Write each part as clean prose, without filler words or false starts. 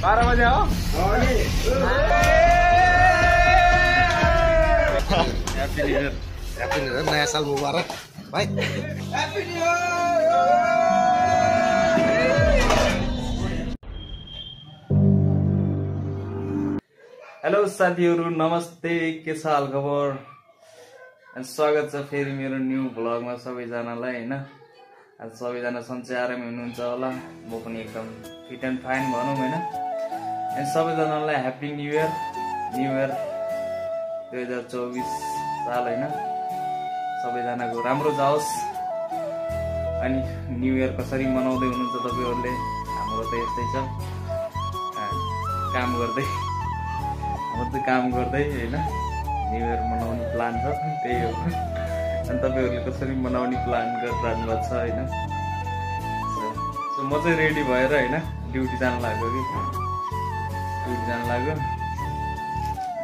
12 बजे हो happy new year नया साल मुबारक भाइ हैप्पी न्यू हेलो साथीहरु नमस्ते के छ हाल खबर अनि स्वागत छ फेरि मेरो न्यू भ्लगमा सबैजनालाई हैन आज सबैजना सन्चै आरामै हुनुहुन्छ होला म पनि एकदम फिट एन्ड फाइन भनौं हैन अनि सबैजनालाई ह्यापी न्यू इयर 2024 साल हैन सबैजनाको राम्रो जाओस् अनि न्यू इयर कसरी मनाउँदै हुनुहुन्छ तपाईहरुले हाम्रो त यस्तै छ काम गर्दै हैन न्यू इयर मनाउने प्लान छ त्यही हो अनि तपाईहरुले कसरी मनाउने प्लान गरिरहनु भएको छ हैन सो म चाहिँ रेडी भएर हैन ड्युटी जान लाग्यो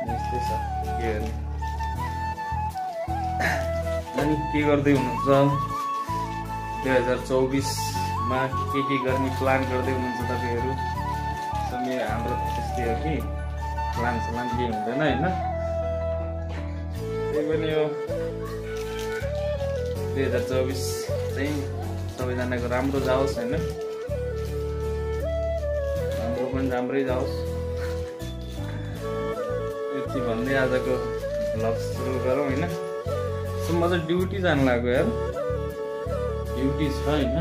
यस्तै छ के गर्ने अनि के गर्दै हुनुहुन्छ 2024 मा के गर्ने प्लान गर्दै हुनुहुन्छ तपाईहरु सो हाम्रो त्यस्तै हो कि प्लान के हुँदैन हैन त्यही पनि यो 2024 चाहिँ सबैजनाको राम्रो जाओस् हैन हाम्रो पनि राम्रै जाओस् यति भन्दै आजको भ्लग सुरु गरौँ हैन सो म चाहिँ ड्युटी जान लाग्यो यार ड्युटी छ हैन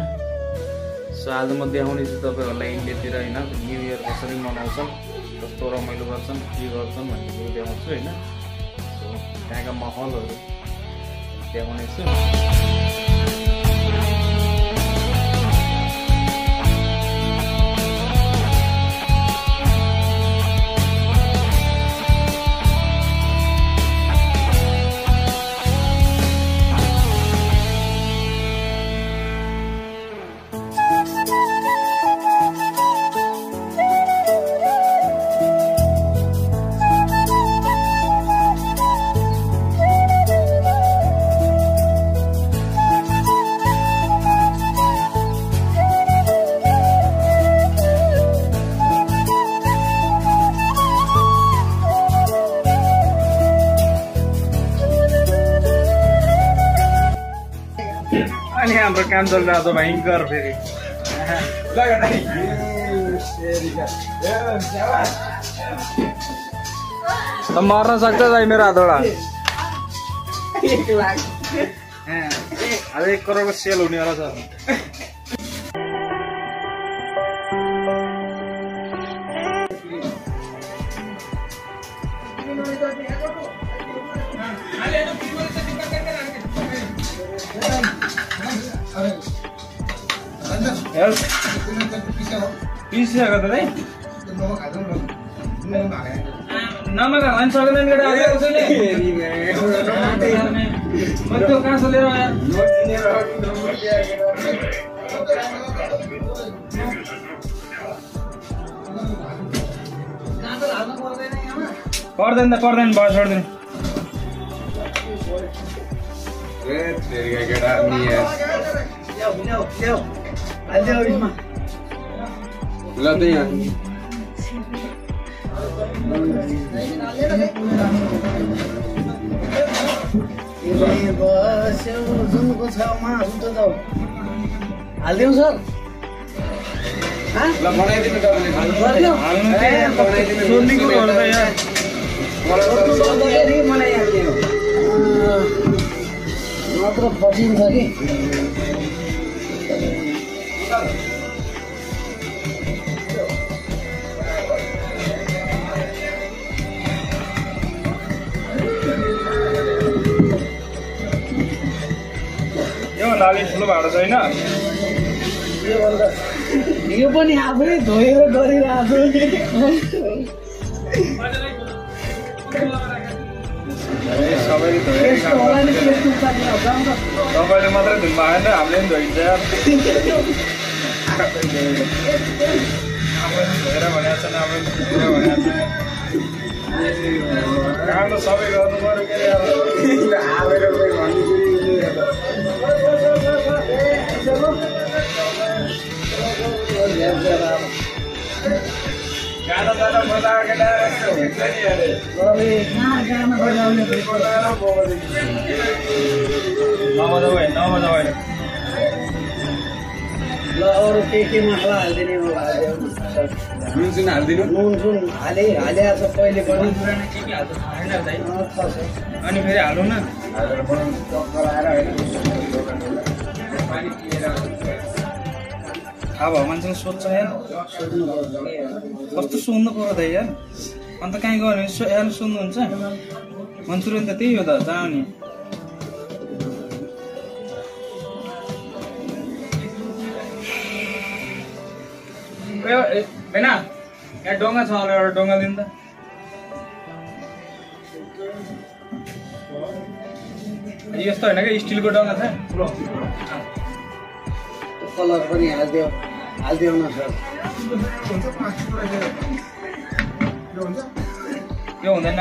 सो आज म देखाउने छु तपाईहरुलाई इन्डियातिर हैन न्यू इयर कसरी मनाउँछन् कस्तो रमाइलो गर्छन् के गर्छन् भन्ने देखाउँछु हैन सो त्यहाँका माहौलहरु देखाउने छु अनि हाम्रो काम चलिरहेको छ भयंकर फेरि मर्न सक्छ है मेरो हातबाट 1 लाख आज 1 करोडको सेल हुने वाला छ पीस है कतै नमका लाइन सक्दैन केटा आगे कसैले म त्यो कहाँ छ लिएर यार पर्दैन बस छोड्दिनु ए तेरी केटा नि यार ल्याउ आइदेऊ इसमा ल त यहाँ जुनको छेउमा हुन्छ जाऊ हालिदेऊ सर ल बनाइदिनु तपाईले सोध्नुको गर्दा यार मलाई यहाँ के हो मात्र फसिन्छ कि लाली ठुलो भाडो छैन यो पनि आफै धोएर गरिरहेको सबैले तपाईँले मात्रै धुनु भएन हामीले पनि धोइन्छ धोएर भनेको छैन काम त सबै गर्नु पर्यो के गाना गाना बजाएर केटा यस्तो हुन्छ नि अरे गाना बजाउने नबजाऊ हैन ल अरु के मसला हाल्दिने नुन सुन हाल्दिनु नुन सुन हालिया छ पहिले पनि पुरानो के हाल्छ हैन दाइ अनि फेरि हालौ न हालेर बनाउनु चक्कर आएर हैन पानी पिएर अब मान्छेले सोध्छ यार कस्तो सुन्नु पर्यो त यार अन्त कहीँ गयो भने यार सुन्नुहुन्छ मन्चुरियन त त्यही हो त जाऊ नि बेना यहाँ डोंगा छ होला एउटा डोंगा दिनु त यस्तो हैन के स्टिलको डोंगा छ कलर पनि हाल्दियो न सर यो हुँदैन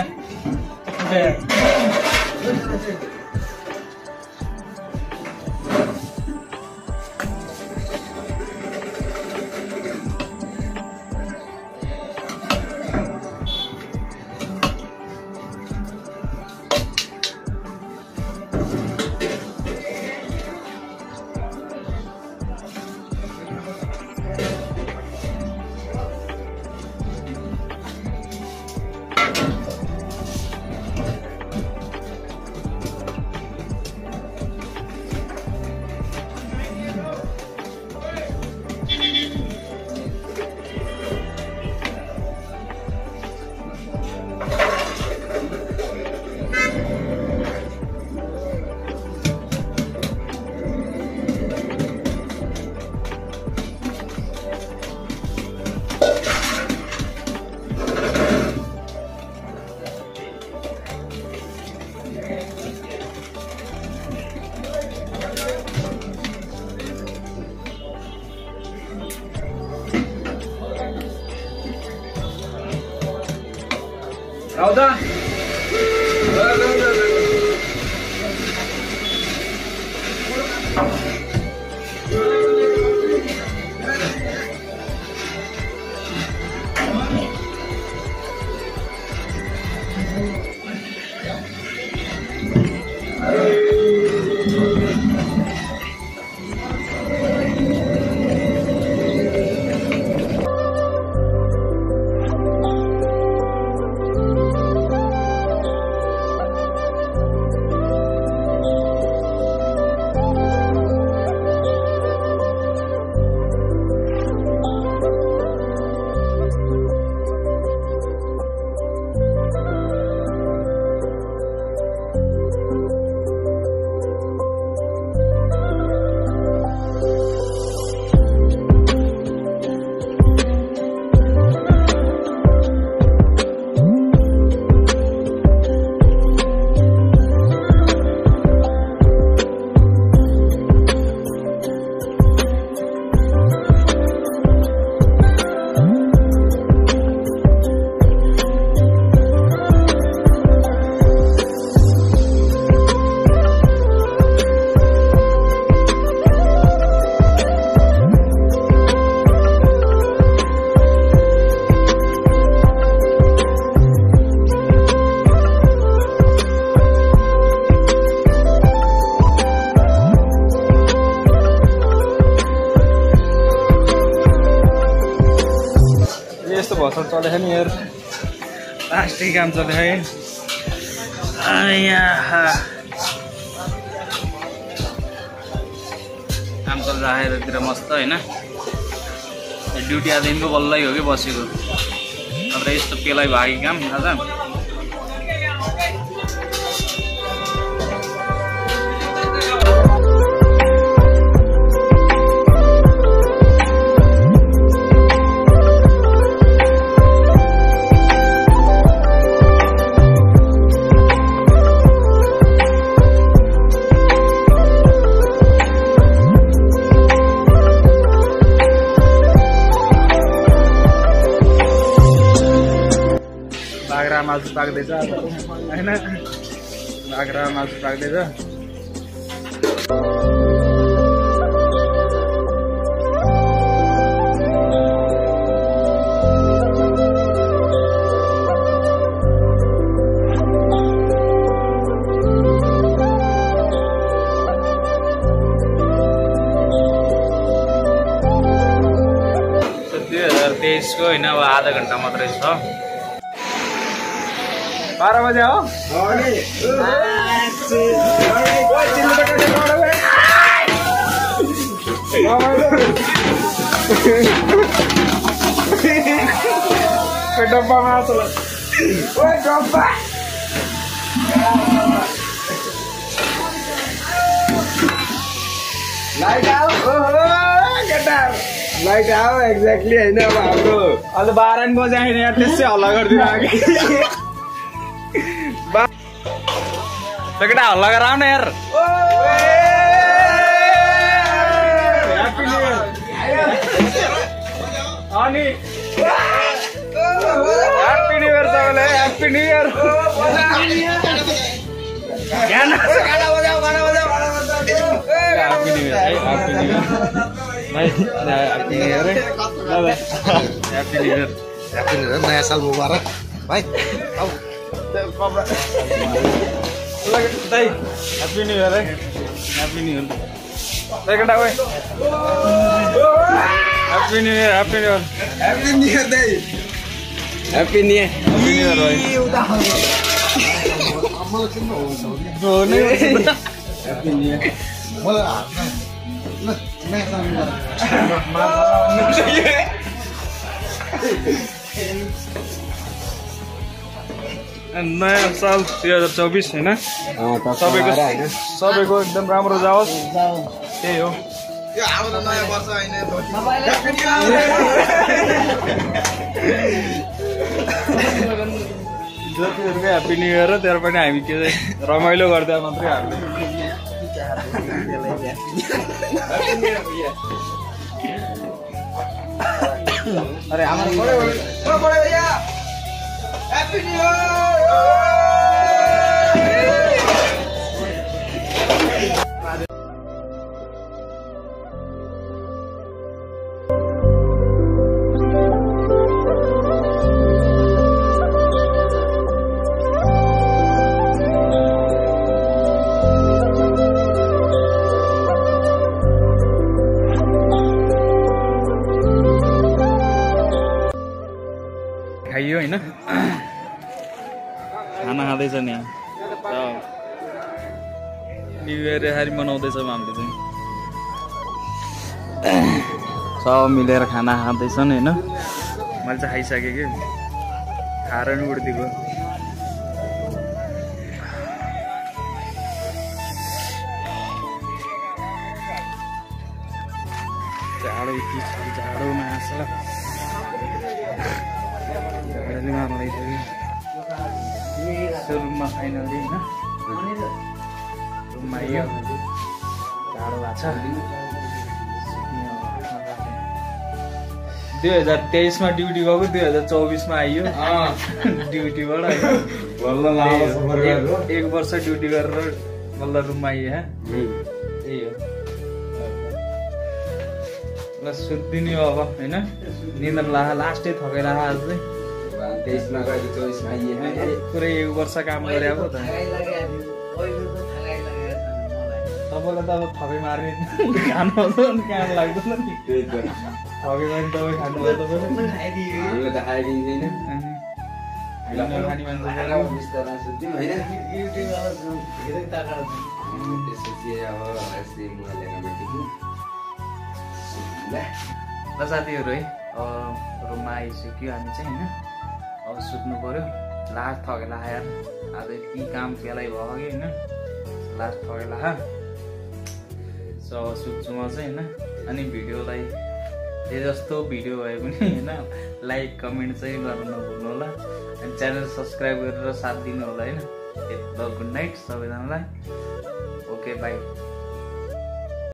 Rauda. यस्तो भर्खर चलेको नि यार लास्टै काम चलेको है काम चल्दा आएरतिर मस्त होइन ड्युटी आज दिनको बल्लै हो कि बसेको नत्र यस्तो पेलाइ भागी काम आज बाख्रा मासु पाक्दैछ हैन बाख्रा मासु पाक्दैछ त्यसको होइन अब आधा घन्टा मात्रै छ 12 बजे हो डब्बा मात्र डब्बा लाइट आओ लाइट आओ एक्ज्याक्टली होइन अब हाम्रो अहिले 12 बजे आइन यार त्यसै हल्ला गरिदिनु अघि केटा हल्ला गरेर आउन यार अनि ह्याप्पी न्यू इयर सबैलाई ह्याप्पी न्यू इयर गाना बजाऊ happy new year happy new year भाइ happy new year happy new year नयाँ साल मुबारक भाइ आऊ दाइ ह्याप्पी न्यू इयर है ह्याप्पी न्यू इयर दाइ केटा भाइ happy new year happy new year happy new year दाइ ह्याप्पी न्यू इयर भाइ ह्याप्पी न्यू इयर नयाँ साल 2024 होइन सबैको एकदम राम्रो जाओस् त्यही हो जतिहरूकै ह्याप्पी न्यू इयर हो त्यहाँ पनि हामी के रमाइलो गर्दा मात्रै हामीले अरे हाम्रो बडे भैया ह्याप्पी न्यू इयर खाइयो होइन खाना खाँदैछ नि न्यु इयर यसरी मनाउँदैछौँ हामीले चाहिँ सब मिलेर खाना खाँदैछन् होइन मैले चाहिँ खाइसकेँ कि खाएर नि उड्दिएको जाडो यति छ जाडो मास जाडोले मार्दैछ रुममा फाइनली होइन रुममा आइयो जाडो भएको छ 2023 मा ड्युटी गएको 2024 मा आइयो ड्युटीबाट एक वर्ष ड्युटी गरेर बल्ल रुममा आइयो त्यही हो ल सुत्दिनु अब होइन निन्द्रा ला लास्टै थकेला आज चाहिँ 23 मा गएर 24 मा आइयो पुरै एक वर्ष काम गरे अब त सबैलाई त अब थकै मार्ने खानु काम लाग्दैन नि त्यही त थकै मार्ने तपाईँ खानु पर्छ तपाईँले हामीले त खाइदिँदैन हामीले खाने मान्छे बिस्तारै सुत्दिउँ होइन धेरै ताका त्यसपछि अब यस्तै मलाई नमेटिकु ल साथीहरू है रुममा आइसक्यो हामी चाहिँ होइन अब सुत्नु पर्यो लास्ट थकेला यार आज यति काम पेलाइ भयो कि होइन लास्ट थकेला सो सुत्छु म चाहिँ होइन अनि भिडियोलाई जे जस्तो भिडियो भए पनि होइन लाइक कमेन्ट चाहिँ गर्नु नभुल्नु होला अनि च्यानल सब्सक्राइब गरेर साथ दिनु होला होइन ल गुड नाइट सबैजनालाई ओके बाई